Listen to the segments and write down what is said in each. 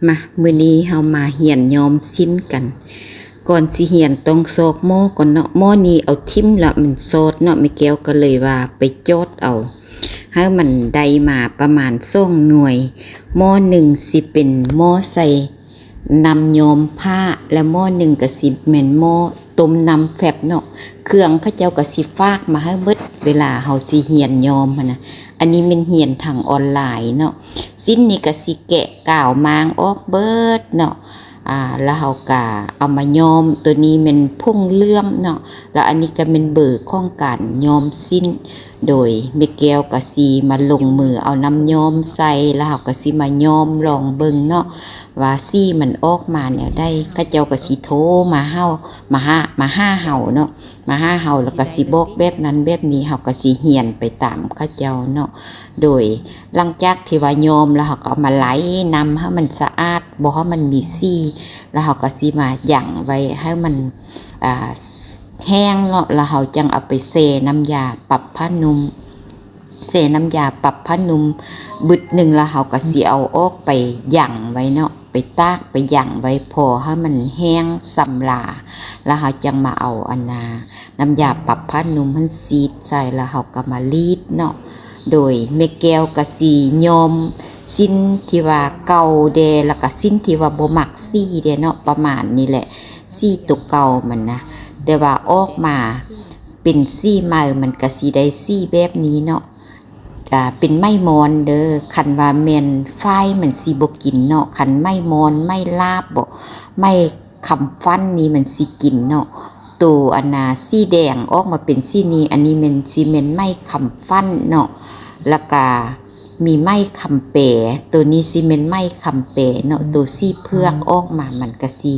ມາ ມື້ນີ້ເຮົາມາຮຽນຍ້ອມສິ້ນກັນ. ກ່ອນຊິຮຽນຕ້ອງຊອກໝໍ້ກ່ອນເນາະ. ໝໍ້ນີ້ເອົາຖິ້ມລະມັນຊອດເນາະ, ແມ່ແກ້ວກໍເລີຍວ່າໄປຈອດເອົາ ໃຫ້ມັນໄດ້ມາປະມານສອງໜ່ວຍ. ໝໍ້ໜຶ່ງຊິເປັນໝໍ້ໃສ່ນ້ຳຍ້ອມຜ້າ ແລະໝໍ້ໜຶ່ງກໍຊິແມ່ນໝໍ້ຕົ້ມນ້ຳແຟບເນາະ. ເຄື່ອງເຂົາເຈົ້າກໍຊິຝາກມາໃຫ້ໝົດ ເວລາເຮົາຊິຮຽນຍ້ອມຫັ້ນນະ. ອັນນີ້ແມ່ນຮຽນທາງອອນລາຍເນາະ. ສິ້ນນີ້ກໍຊິແກະກາວມ້າງອອກເບິດເນາະ. ອາ ແລ້ວເຮົາກໍເອົາມາຍ້ອມ. ໂຕນີ້ແມ່ນຜົງເຫຼື້ອມເນາະ. ແລ້ວອັນນີ້ກໍແມ່ນເບີຂອງການຍ້ອມສິ້ນ. ໂດຍແມ່ແກ້ວກໍຊິມາລົງມືເອົານ້ຳຍ້ອມໃສ່ ແລ້ວເຮົາກໍຊິມາຍ້ອມລອງເບິ່ງເນາະ ວ່າສີມັນອອກມາແນວໃດ. ເຂົາເຈົ້າກໍຊິໂທມາເຮົາ ມາຫາ ມາຫາເຮົາເນາະ. ມາຫາເຮົາ ແລ້ວກໍຊິບອກແບບນັ້ນແບບນີ້ ເຮົາກໍຊິຮຽນໄປຕາມເຂົາເຈົ້າເນາະ. ໂດຍຫຼັງຈາກທີ່ວ່າຍ້ອມແລ້ວ ເຮົາກໍເອົາມາໄລ່ນ້ຳໃຫ້ມັນສະອາດ ບໍ່ໃຫ້ມັນມີສີ ແລ້ວເຮົາກໍຊິມາຢັງໄວ້ໃຫ້ມັນ ອາ ແຫ້ງເນາະ. ແລ້ວເຮົາຈັ່ງເອົາໄປແຊ່ນ້ຳຢາປັບຜ້ານຸ່ມ ແຊ່ນ້ຳຢາປັບຜ້ານຸ່ມບຶດໜຶ່ງ ແລ້ວເຮົາກໍຊິເອົາອອກໄປຢັງໄວ້ເນາະ. ໄປຕາກໄປຢັງໄວ້ພໍໃຫ້ມັນແຫ້ງຊຳລາ ແລ້ວເຮົາຈັ່ງມາເອົາອັນນາ ນ້ຳຢາປັບຜ້ານຸ່ມຫັ້ນສີດໃສ່ ແລ້ວເຮົາກໍມາລີດເນາະ. ໂດຍແມ່ແກ້ວກໍຊິຍ້ອມສິ້ນທີ່ວ່າເກົ່າແດ່ ແລ້ວກໍສິ້ນທີ່ວ່າບໍ່ມັກສີແດ່ເນາະ ປະມານນີ້ແຫຼະ ສີຕົວເກົ່າມັນນະ. ແຕ່ວ່າອອກມາເປັນສີໃໝ່ ມັນກໍຊິໄດ້ສີແບບນີ້ເນາະ. ກະເປັນໄມ້ມອນເດີ. ຄັນວ່າແມ່ນຝ້າຍມັນຊິບໍ່ກິນເນາະ. ຄັນໄມ້ມອນ ໄມ້ລາບບໍ ໄມ້ຄຳຟັນນີ້ມັນຊິກິນເນາະ. ໂຕອັນນາສີແດງອອກມາເປັນສີນີ້ ອັນນີ້ແມ່ນ ຊິແມ່ນໄມ້ຄຳຟັນເນາະ. ແລ້ວກະມີໄມ້ຄຳແປ ໂຕນີ້ຊິແມ່ນໄມ້ຄຳແປເນາະ. ໂຕສີເຜືອກອອກມາ ມັນກະຊິ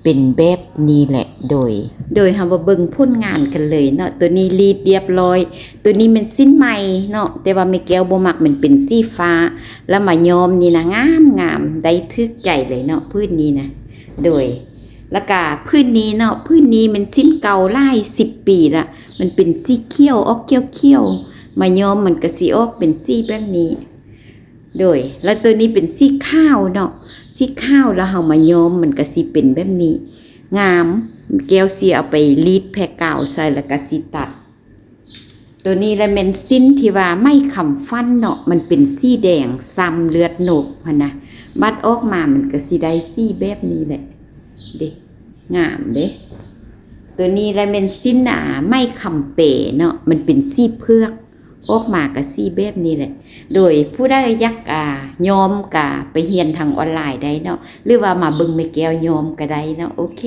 ເປັນແບບນີ້ແຫຼະ. ໂດຍ ໂດຍເຮົາມາເບິ່ງຜົນງານກັນເລີຍເນາະ. ໂຕນີ້ລີດລຽບຮ້ອຍ. ໂຕນີ້ແມ່ນສິ້ນໃໝ່ເນາະ ແຕ່ວ່າແມ່ແກ້ວບໍ່ມັກ ມັນເປັນສີຟ້າ ແລ້ວມາຍ້ອມນີ້ນະ ງາມໆ ໄດ້ຖືກໃຈເລີຍເນາະ ຜືນນີ້ນະ. ໂດຍ ແລ້ວກະຜືນນີ້ເນາະ ຜືນນີ້ແມ່ນສິ້ນເກົ່າຫຼາຍສິບປີລະ ມັນເປັນສີຂຽວ ອອກຂຽວໆ ມາຍ້ອມມັນກະຊິອອກເປັນສີແບບນີ້. ໂດຍ ແລ້ວໂຕນີ້ເປັນສີຂາວເນາະ ສີຂາວ ແລ້ວເຮົາມາຍ້ອມມັນກະຊິເປັນແບບນີ້ ງາມ. ແກ້ວຊິເອົາໄປລີດແຜ່ກາວໃສ່ ແລ້ວກະຊິຕັດ. ໂຕນີ້ລະແມ່ນສິ້ນທີ່ວ່າໄມ້ຄຳຟັນເນາະ ມັນເປັນສີແດງຊ້ຳເລືອດນົກຫັ້ນນະ. ບັດອອກມາມັນກະຊິໄດ້ສີແບບນີ້ແຫຼະເດ້ ງາມເດ້. ໂຕນີ້ລະແມ່ນສິ້ນ ອາ ໄມ້ຄຳແປເນາະ ມັນເປັນສີເຜືອກ ອອກມາກະສີແບບນີ້ແຫຼະ. ໂດຍຜູ້ໃດຢາກ ອາ ຍ້ອມກະໄປຮຽນທາງອອນລາຍໄດ້ເນາະ ຫຼືວ່າມາເບິ່ງແມ່ແກ້ວຍ້ອມກະໄດ້ເນາະ. ໂອເຄ.